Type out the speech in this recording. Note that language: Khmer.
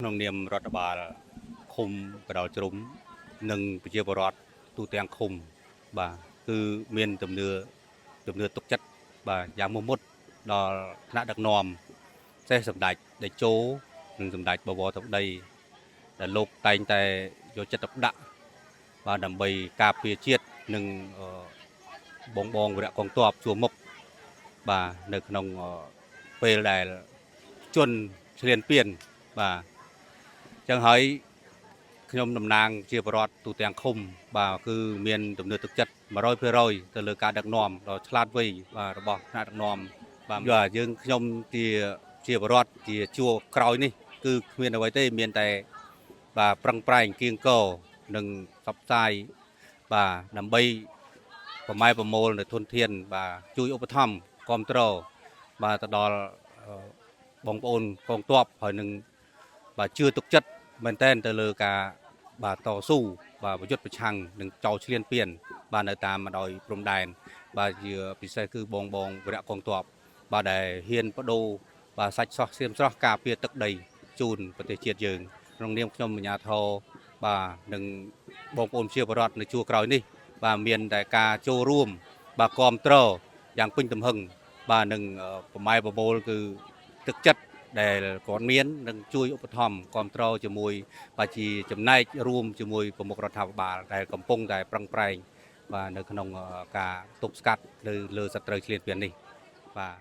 ក្នុងនាមរដ្ឋបាលឃុំកណ្ដោលជ្រុំនិងប្រជាពលរដ្ឋទូទាំងឃុំបាទគឺមានទំនឿទំនឿទុកចិត្តបាទយ៉ាងមោះមុតដល់ថ្នាក់ដឹកនាំពិសេសសម្ដេចតេជោនិងសម្ដេចបវរធិបតីដែលលោកតែងតែយកចិត្តទុកដាក់បាទដើម្បីការពារជាតិនិងអឺបងបងវរៈកងទ័ពជួរមុខបាទនៅក្នុងអឺពេលដែលជនឈ្លានពានបាទ ចឹងហើយខ្ញុំតំណាងជាបរដ្ឋទូទាំងឃុំបាទគឺមានទំនឿទឹកចិត្ត100%ទៅលើការដឹកនាំដ៏ឆ្លាតវៃបាទរបស់ថ្នាក់ដឹកនាំបាទយកយើងខ្ញុំជាជាបរដ្ឋជាជួរក្រោយនេះគឺគ្មានអ្វីទេមានតែបាទប្រឹងប្រែងគៀងកនិងផ្សព្វផ្សាយបាទដើម្បីប្រម៉ែប្រមូលនៅធនធានបាទជួយឧបត្ថម្ភគ្រប់គ្រងបាទទៅដល់អឺបងប្អូនកងទ័ពហើយនឹង បាទជឿទុកចិត្តមែនតែនទៅលើការបាទតស៊ូបាទប្រយុទ្ធប្រឆាំងនឹងចោលឈ្លានពានបាទនៅតាមបណ្ដោយព្រំដែនបាទជាពិសេសគឺបងបងវរៈកងទ័ពបាទដែលហ៊ានបដូរបាទសាច់សោះសៀមស្រស់ការពារទឹកដីជូនប្រទេសជាតិយើងក្នុងនាមខ្ញុំអាជ្ញាធរបាទនិងបងប្អូនជាបរដ្ឋនៅជួរក្រោយនេះបាទមានតែការចូលរួមបាទគ្រប់គ្រងយ៉ាងពេញទំហឹងបាទនឹងប្រម៉ែប្រមូលគឺទឹកចិត្ត ដែលគាត់មាននឹងជួយឧបត្ថម្ភគ្រប់គ្រងជាមួយបាទជាចំណែករួមជាមួយប្រមុខរដ្ឋាភិបាលដែលកំពុងតែប្រឹងប្រែងបាទនៅក្នុងការទប់ស្កាត់នៅលើសត្រូវឈ្លានពាននេះបាទ។